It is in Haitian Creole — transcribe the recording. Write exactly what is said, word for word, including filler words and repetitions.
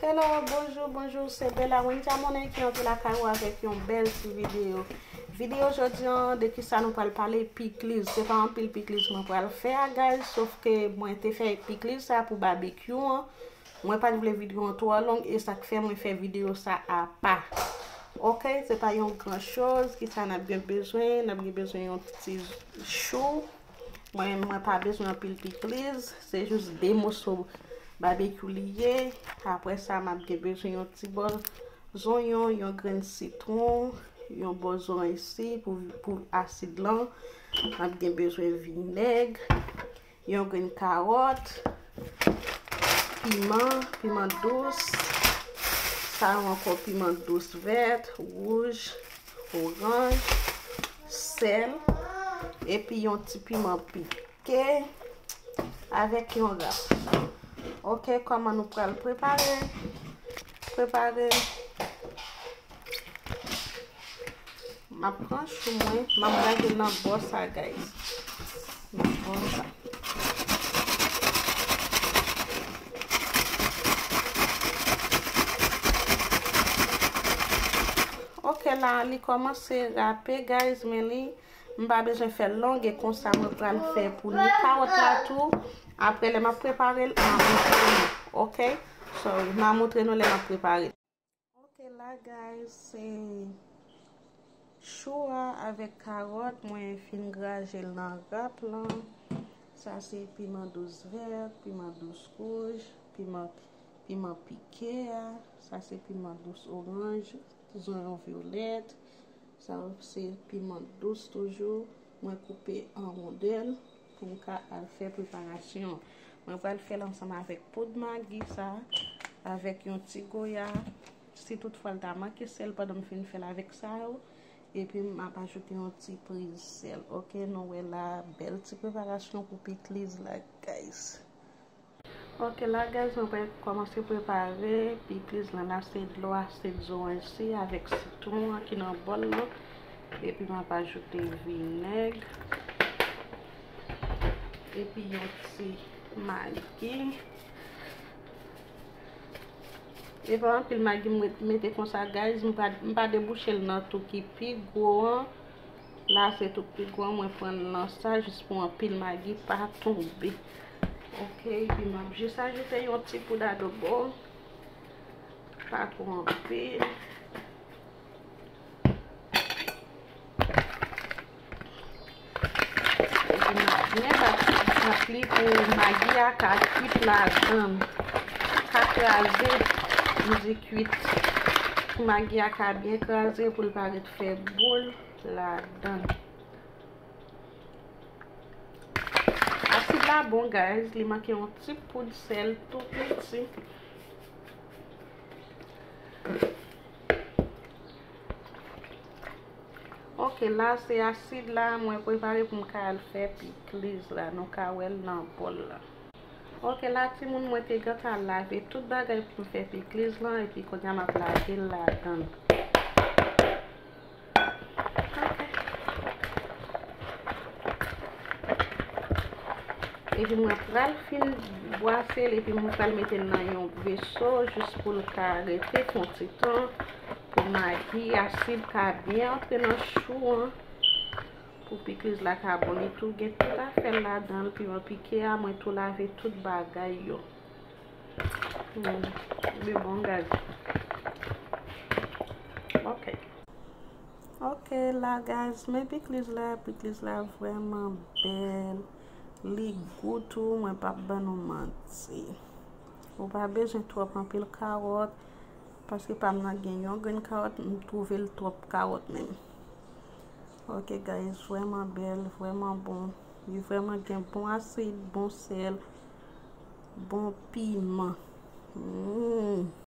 Hello, bonjou, bonjou, se Bella Wendy Amonen ki antre lakay ou avèk yon bèl ti videyo. Videyo jodi an, de kisa nou pral pale? Pikliz. Se pa anpil pikliz mwen pral fè a, guys, sof ke mwen te fè pikliz sa pou babekyou an. Mwen pa t vle videyo an twò long, e sa k fè mwen fè videyo sa apa. Ok, se pa yon gran choz, kisa n ap gen bezwen? N ap gen bezwen yon ti chou. Mwen, mwen pa bezwen anpil pikliz, se jis de moso babekyou li ye. Apre sa, m ap gen bezwen yon ti bò zonyon, yon grenn sitwon, yon bò zoranj si pou, pou asid lan. M ap gen bezwen vinèg, yon grenn kawòt, piman, piman dous, sa yo ankò piman dous vèt, wouj, oranj, sèl, epi yon ti piman pike avèk yon rap. Ok, kòman nou pral prepare? Prepare. M ap pran chou mwen, m ap lage l nan bò sa, guys. Nan bò sa. Ok, la, li kòmanse rape, guys, men li, m pa bezwen fè l long, e konsa mwen pral fè pou ni kawòt la tou. Apre, lè m ap prepare l, m a montre nou. Ok? So, m a montre nou lè m ap prepare l. Ok, la, guys, se chou a avèk kawòt. Mwen fin graje l nan rap lan. Sa se piman dous vèt, piman dous wouj, piman, piman pike a. Sa se piman dous oranj, zonyon vyolèt. Sa se piman dous toujou. Mwen koupe an wondèl pou m ka al fè preparasyon. Mwen pral fè l ansanm avèk poud magi sa, avèk yon ti goya. Si toutfwa l ta manke sèl pandan m fin fè l avèk sa yo, epi m ap ajoute yon ti priz sèl. Ok, nou wè la, bèl ti preparasyon pou pikliz la, guys. Ok, la, guys, mwen pral kòmanse prepare pikliz lan. La, se dlo asid zoranj si avèk sitwon an ki nan bòl lan. Epi m ap ajoute vinèg. Epi yon ti magi. E pa anpil magi m ret-, mete konsa, guys. M pa, m pa debouche l nan tou ki pi gwo an. La, se tou pi gwo an, mwen pran l nan sa, jis pou anpil magi pa tonbe. Ok, epi m ap jis ajoute yon ti poud adobo. Pa twò anpil. Epi n ap byen bat, bat li pou magi a ka kwit ladan l. Ka kraze, m di kwit. Pou magi a ka byen kraze, pou l pa ret fè boul ladan l. Asid la bon, guys, li manke yon ti poud sèl tou piti. Ok, la se asid la mwen prepare pou m ka al fè pikliz la. Nou ka wè l nan bòl la. Ok, la timoun, mwen te gentan lave tout bagay pou m fè pikliz lan, epi kounye a m ap lage l ladan l. Ok. Epi mwen pral fin bwase l, epi mwen pral mete l nan yon veso jis pou l ka rete pou yon ti tan, pou magi, asid ka byen antre nan chou an, pou pikliz la ka bon. Li tou gen tout afè l ladan l, piman pike a, mwen tou lave tout bagay yo. Hmm, li bon, guys. Ok. Ok, la, guys, men pikliz la, pikliz la vrèman bèl. Li gou tou, mwen p ap ban nou manti. Ou pa bezwen twòp anpil kawòt, paske pa m nan gen yon grenn kawòt, m twouve l twòp kawòt menm. Ok, guys, vrèman bèl, vrèman bon. Li vrèman gen bon asid, bon sèl, bon piman. Mm.